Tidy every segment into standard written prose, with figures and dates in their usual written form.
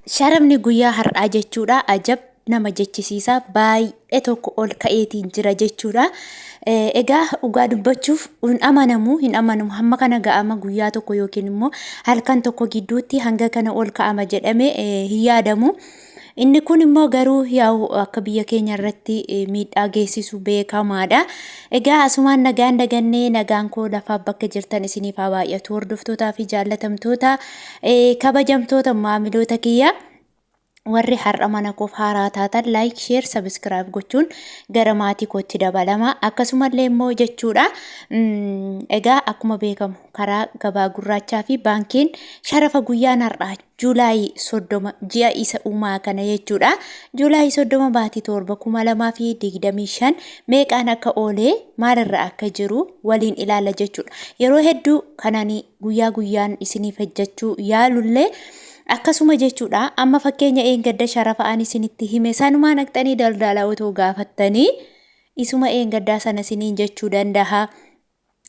Sharafni guyyaa har'aa jechuudha ajab nama jechisiisa, baay'ee tokko ol ka'eetiin jira jechuudha. Egaa dhugaa dubbachuuf hin amanamu, hin amanamu, hamma kana ga'ama guyyaa tokko yookiin immoo halkan tokko gidduutti hanga kana ol ka'ama jedhame hin yaadamu. Inni kun immoo garuu yaa'u akka biyya keenya irratti miidhaa geessisu beekamaadha. Egaa asumaan nagaan dagannee, nagaan koo lafaaf bakka jirtan isiniif haa baay'atu, hordoftootaa fi jaallatamtoota, kabajamtoota maamiloota kiyya. Warri har'a mana koof haaraa taatan like, share, subscribe gochuun gara maatii kootti dabalama. Akkasumallee immoo jechuudha. Egaa akkuma beekamu karaa gabaa gurraachaa fi baankiin sharafa guyyaan har'aa July 30 ji'a isa uumaa kana jechuudha. July 30 baatii 7 2025 meeqaan akka oolee, maalirra akka jiru waliin ilaalla jechuudha. Yeroo hedduu kanani guyyaa guyyaan isiniif hojjechuu yaalullee akkasuma jechuudha. Amma fakkeenya eengadda sharafa ani isinitti hime sanumaan haqxanii daldalaa otoo gaafattanii isuma eengaddaa sana isiniin jechuu danda'a.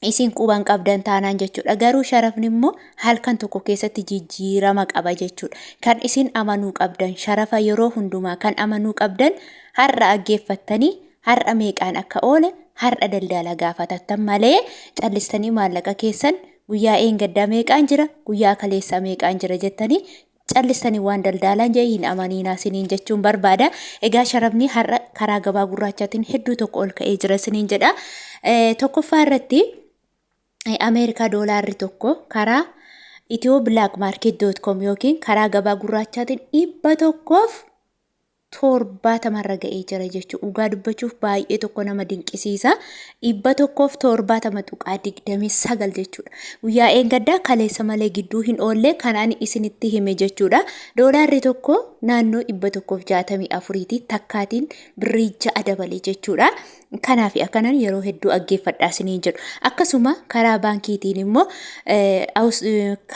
Isin quban qabdan taanaan jechuudha. Garuu sharafni immoo halkan tokko keessatti jijjiirama qaba jechuudha. Kan isin amanuu qabdan sharafa yeroo hundumaa kan amanuu qabdan har'a aggeeffattanii har'a meeqaan akka oole har'a daldala gaafatattan malee, callistanii maallaqa keessan guyyaa eengaddaa meeqaan jira, guyyaa kaleessaa meeqaan jira jettanii callistanii waan daldaalaan jee hin amaniinaa siniin jechuun barbaada. Egaa sharafni har'a karaa gabaa gurraachaatiin hedduu tokko ol ka'ee jira siniin jedha. Tokkoffaa irratti Ameerikaa doolaarri tokko karaa Ethio Black Market com yookiin karaa gabaa gurraachaatiin 170 irra ga'ee jira jechuudha. Dhugaa dubbachuuf baay'ee tokko nama dinqisiisa. 170.29 jechuudha. Guyyaa eengaddaa kaleessa malee gidduu hin oolle kan ani isinitti hime jechuudha. Doolaarri tokko naannoo 164ti, takkaatiin birrii 6 dabale jechuudha. Kanaaf akkanan yeroo hedduu aggeeffadhaa isiniin jedhu. Akkasuma karaa baankiitiin immoo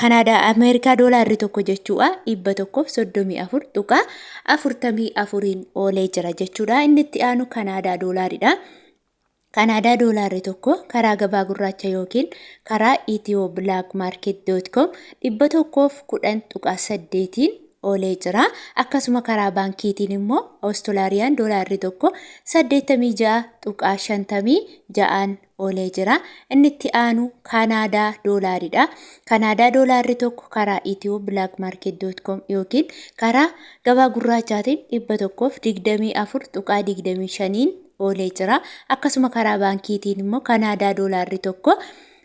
Kanaadaa Ameerikaa doolaarri tokko jechuudha 134.44n oolee jira jechuudha. Inni itti aanu Kanaadaa doolaaridha. Kanaadaa doolaarri tokko karaa gabaa gurraacha yookiin karaa Ethio Black Market com 110.8n oolee jira. Akkasuma karaa baankiitiin immoo Awustiraaliyaan doolaarri tokko 86.56n oolee jira. Inni itti aanu Kanaadaa doolaaridha. Kanaadaa doolaarri tokko karaa Ethio Black Market com yookiin karaa gabaa gurraachaatiin 124.25n oolee jira. Akkasuma karaa baankiitiin immoo Kanaadaa doolaarri tokko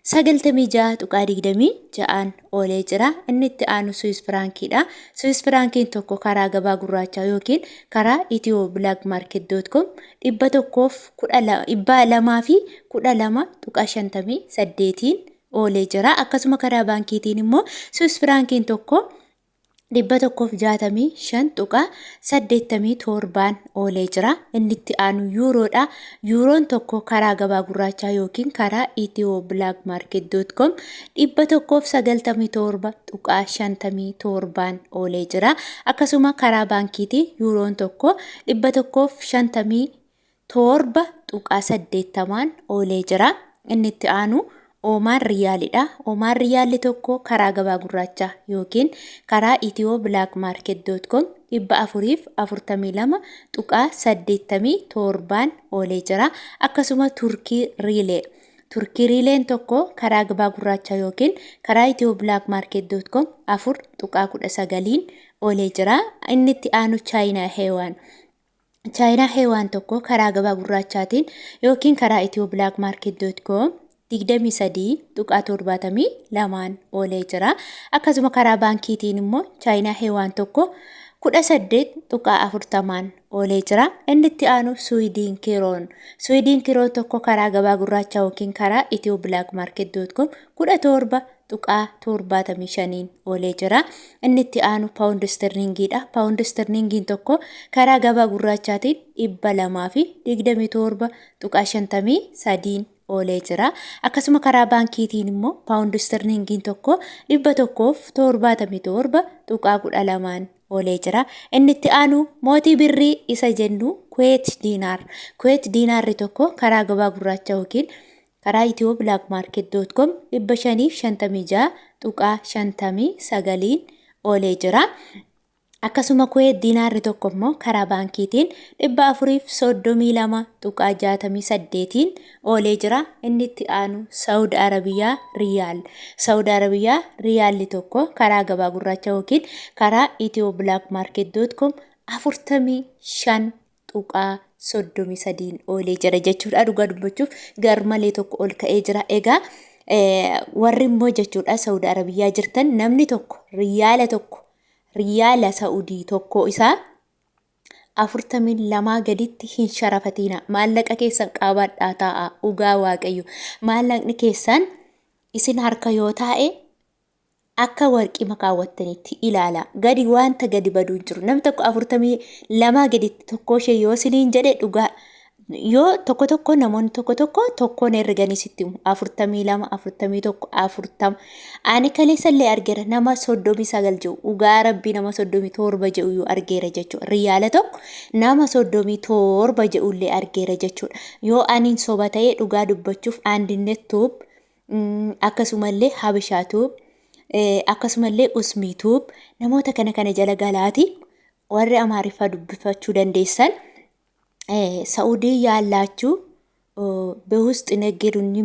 96.26n oolee jira. Inni itti aanu Swiss Firaankiidha. Swiss Firaankiin tokko karaa gabaa gurraachaa yookiin karaa Ethio Black Market com 112 212.58n oolee jira. Akkasuma karaa baankiitiin immoo Swiss Firaankiin tokko 165.87n oolee jira. Inni itti aanu yuuroodha. Yuuroon tokko karaa gabaa gurraachaa yookiin karaa Ethio Black Market com 197.57n oolee jira. Akkasuma karaa baankiitiin yuuroon tokko 157.80n oolee jira. Inni itti aanu Oomaan Riyaalidha. Oomaan Riyaalli tokko karaa gabaa gurraachaa yookiin karaa Ethio Black Market com 442.87n oolee jira. Akkasuma Turkii Riilee. Turkii Riileen tokko karaa gabaa gurraachaa yookiin karaa Ethio Black Market com 4.19n oolee jira. Inni itti aanu Chaayinaa Heewaan. Chaayinaa Heewaan tokko karaa gabaa gurraachaatiin yookiin karaa Ethio Black Market com 23.72n oolee jira. Akkasuma karaa baankiitiin immoo Chaayinaa Heewaan tokko 18.40n oolee jira. Inni itti aanu Suwidiin Kiroon. Suwidiin Kiroon tokko karaa gabaa gurraachaa yookiin karaa Ethio Black Market com 17.75n oolee jira. Inni itti aanu Paawund Sterlingiidha. Paawund Sterlingiin tokko karaa gabaa gurraachaatiin 227.53n oolee jira. Akkasuma karaa baankiitiin immoo Paawund Sterlingiin tokko 177.12n oolee jira. Inni itti aanu mootii birrii isa jennu Kuweet Diinaar. Kuweet Diinaarri tokko karaa gabaa gurraacha yookiin karaa Ethio Black Market com 556.59n oolee jira. Akkasuma Kuweet diinaarri tokko immoo karaa baankiitiin 432.68n oolee jira. Inni itti aanu Saawud Arabiyaa Riyaal. Saawud Arabiyaa Riyaalli tokko karaa gabaa gurraacha yookiin karaa ethioblakmarket.com 45.33n oolee jira jechuudha. Dhugaa dubbachuuf garmalee tokko ol ka'ee jira. Egaa warri immoo jechuudha Saawud Arabiyaa jirtan namni tokko riyaala tokko riyaala Sa'udii tokko isaa 42 gaditti hin sharafatiina. Maallaqa keessan qaabadhaa taa'a. Dhugaa Waaqayyo. Maallaqni keessan isin harka yoo taa'e akka warqii makaawwattanitti ilaala. Gadi wanta gadi baduu hin jiru. Namni tokko 42 gaditti tokko ishee yoo isiniin jedhe, dhugaa yoo tokko tokko namoonni tokko tokko tokkoon herreganii sitti himu. 42, 41, 40. Ani kaleessallee argeera nama 39 jedhu. Dhugaa Rabbii, nama 37 jedhu iyyuu argeera jechuudha. Riyaala tokko nama 37 jedhullee argeera jechuudha. Yoo aniin soba ta'e, dhugaa dubbachuuf Andinet Tube, akkasumallee Habishaa Tube, akkasumallee Usmii Tube, namoota kana kana jala galaati warri Amaariffaa dubbifachuu dandeessan Sa'udii ያላችሁ በውስጥ ነገሩኝ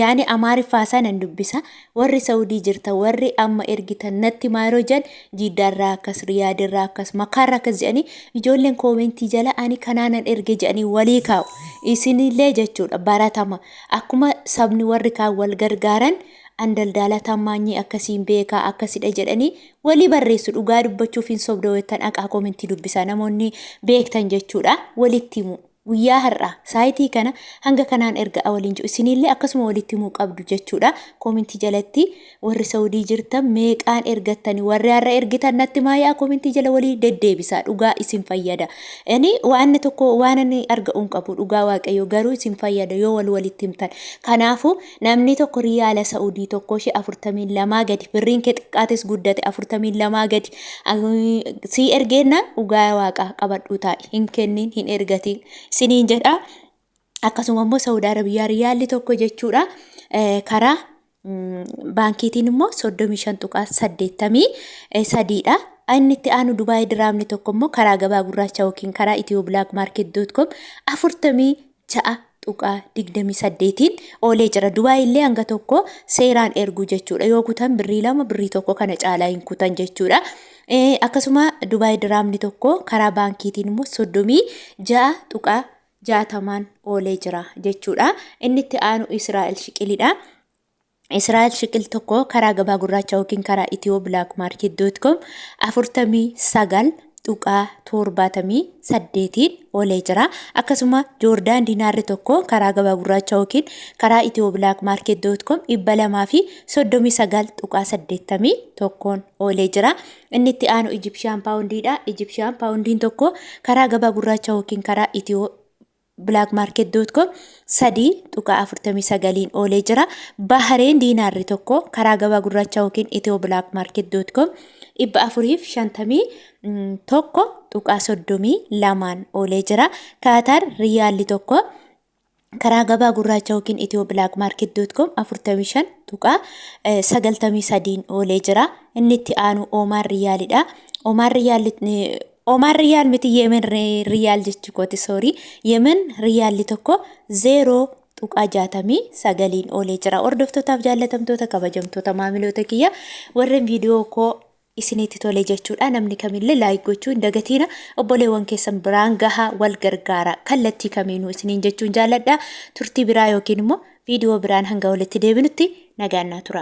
yaani Amaariffaa sanan dubbisa. Warri Saudii jirtan, warri amma ergitan natti maaroo jedhan, Jiddaarraa akkas, Riyaadirraa akkas, Makaarraa akkas jedhanii ijoolleen koomentii jala ani kanaanan erge jedhanii walii kaa'u. Isinillee jechuudha baratama akkuma sabni warri kaan wal gargaaran, an daldala tammaanyii akkasiin beekaa akkasidha jedhanii walii barreessu. Dhugaa dubbachuuf hin sobda wettan aqaa koomentii dubbisaa namoonni beektan jechuudha walitti himu. Guyyaa har'aa saayitii kana hanga kanaan erga waliin jiru isinillee akkasuma walitti himuu qabdu jechuudha. Koomentii jalatti warri Saudii jirtan meeqaan ergattanii, warri har'a ergitan natti maayaa koomentii jala walii deddeebisaa. Dhugaa isin fayyada. Ani waan tokko waan ani arga'uun qabu, dhugaa Waaqayyo, garuu isin fayyada yoo wal walitti himtan. Kanaafuu namni tokko riyaala Saudii tokko ishee 42 gadi, birriin kee xiqqaates guddate 42 gadi sii ergeenna, dhugaa Waaqaa qabadhuu taa'i, hin kennin, hin ergatiin isiniin jedha. Akkasuma immoo Saudi Arabiyaa riyaalli tokko jechuudha karaa baankiitiin immoo 35.83dha. Inni itti aanu Dubaay diraamni tokko immoo karaa gabaa gurraacha yookiin karaa ethioblakmarket.com 46.28n oolee jira. Dubaay illee hanga tokko seeraan ergu jechuudha. Yoo kutan birrii 2, birrii 1 kana caalaa hin kutan jechuudha. Akkasuma Dubaay diraamni tokko karaa baankiitiin immoo 36.60n oolee jira jechuudha. Inni itti aanu Israa'el shiqilidha. Israa'el shiqil tokko karaa gabaa gurraacha yookiin karaa ethioblakmarket.com 49.78n oolee jira. Akkasuma Joordaan diinaarri tokko karaa gabaa gurraacha yookiin karaa ethioblakmarket.com 239.81n oolee jira. Inni itti aanu Ijipshiyaan paawundiidha. Ijipshiyaan paawundiin tokko karaa gabaa gurraacha yookiin karaa ethioblakmarket.com 3.49n oolee jira. Bahareen diinaarri tokko karaa gabaa gurraacha yookiin ethioblakmarket.com 451.32n oolee jira. Kaatar riyaalli tokko karaa gabaa gurraacha yookiin ethioblakmarket.com 45.93n oolee jira. Inni itti aanu Oomaan riyaalidha. Oomaan riyaalli, Oomaan riyaal miti, Yemen riyaal jechuu kooti, sorry. Yemen riyaalli tokko 0.69n oolee jira. Hordoftootaaf jaallatamtoota, kabajamtoota maamiloota kiyya, warreen viidiyoo koo isinitti tole jechuudha. Namni kamillee like gochuu hin dagatiina. Obboleewwan keessan biraan gahaa, wal gargaara. Kallattii kamiinuu isiniin jechuun jaalladha. Turtii biraa yookiin immoo viidiyoo biraan hanga walitti deebinutti nagaan naa tura.